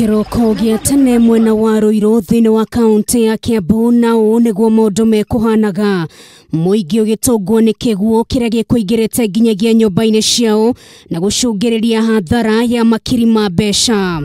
Kĩroko gĩa tene mwena wa Ruiru thĩinĩ wa kaunti ya Kiambu na ũũ nĩguo maũndũ mekũhanaga. Mũingĩ ũgĩtũngwo nĩ kĩguũ kĩrĩa gĩkũingĩrĩte nginyagia nyũmba-inĩ ciao na gũcũngĩrĩria hathara ya makiri ma mbeca.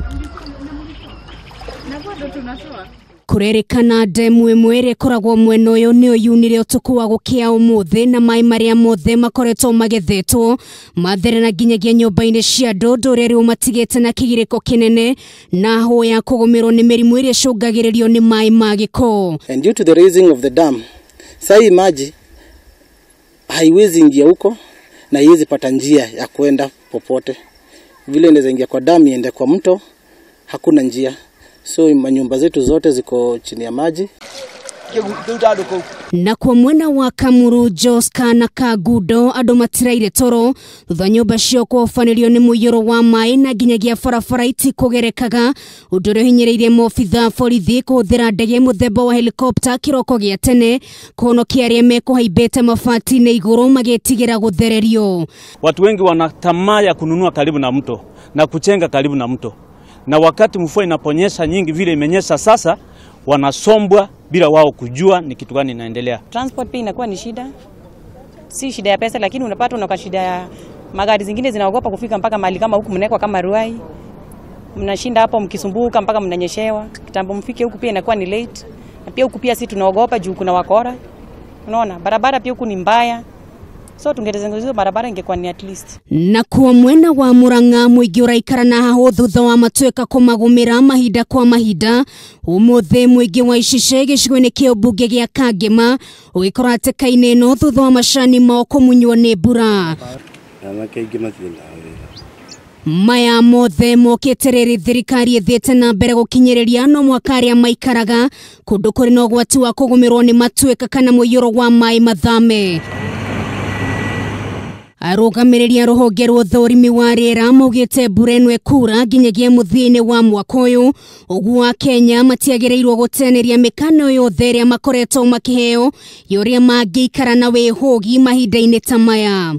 Kũrerĩkana ndemu ĩmwe ĩrĩa ĩkoragwo mwena ũyũ nĩyo yunire ũtukũ wa gũkĩa ũmũthĩ na maĩ marĩa mothe makoretwo magethetwo matherera nginyagia nyũmba-inĩ cia andũ, ũndũ ũrĩa rĩu matigĩte na kĩgirĩko kĩnene na hũ ya kũgũmĩrwo nĩ mĩrimũ ĩrĩa ĩcũngagĩrĩrio nĩ maĩ ma gĩko. And due to the raising of the dam, sai maji haiwezi ingia huko na haiwezi pata njia ya kwenda popote. Vile inaweza ingia kwa dam iende kwa mto, hakuna njia. So manyumba zetu zote ziko chini ya maji. Na kwa mwena wa Kamuru, Joska na Kagundo andũ matiraire toro thutha nyũmba ciao kũhobanĩrio nĩ mũiyũro wa maĩ na nginyagia barabara itikũgerekaga, ũndũ ũrĩa ũhinyĩrĩirie maobitha borithi kũhũthĩra ndege mũthemba wa helikopta kĩroko gĩa tene kũhonokia arĩa mekũhaimbĩte mabati-inĩ igũrũ magĩtigĩra gũthererio. Watu wengi wana tamaa ya kununua karibu na mto na kuchenga karibu na mto, na wakati mvua inaponyesha nyingi vile imenyesha sasa, wanasombwa bila wao kujua ni kitu gani inaendelea. Transport pia inakuwa ni shida. Si shida ya pesa, lakini unapata unaka shida ya magari zingine zinaogopa kufika mpaka mahali kama huku mnawekwa kama Ruai. Mnashinda hapo mkisumbuka mpaka mnanyeshewa. Kitambo mfike huku pia inakuwa ni late. Na pia huku pia sisi tunaogopa juu kuna wakora. Unaona, barabara pia huku ni mbaya. So tungetengeneza barabara ingekuwa ni at least. Na kwa mwena wa Murang'a mũingĩ ũraikara na haho thutha wa matuĩka kũmagũmĩra mahinda kwa mahinda. Ũmũthĩ mũingĩ wa Icece gĩcigo-inĩ kĩa ũmbunge gĩa Kangema ũgĩkora hatĩka-inĩ ĩno thutha wa macani mao kũmunywo nĩ mbura. Maya mothe mokĩte rĩrĩ thirikari ĩthiĩte na mbere gũkinyĩrĩria no mwaka arĩa maikaraga kũndũ kũrĩ na ũgwati wa kũgũmĩrwo nĩ matuĩka kana mũiyũro wa maĩ mathame. Arũgamĩrĩri a rũhonge rwa ũthũrimi wa rĩera maugĩte mbura ĩno ĩkura nginyagia mũthia-inĩ wa mwaka ũyũ, ũguo Akenya matiagĩrĩirwo gũteanĩria mĩkana yothe ĩrĩa makoretwo makĩheo ya ũrĩa mangĩikara na wĩhũgi mahinda-inĩ ta maya.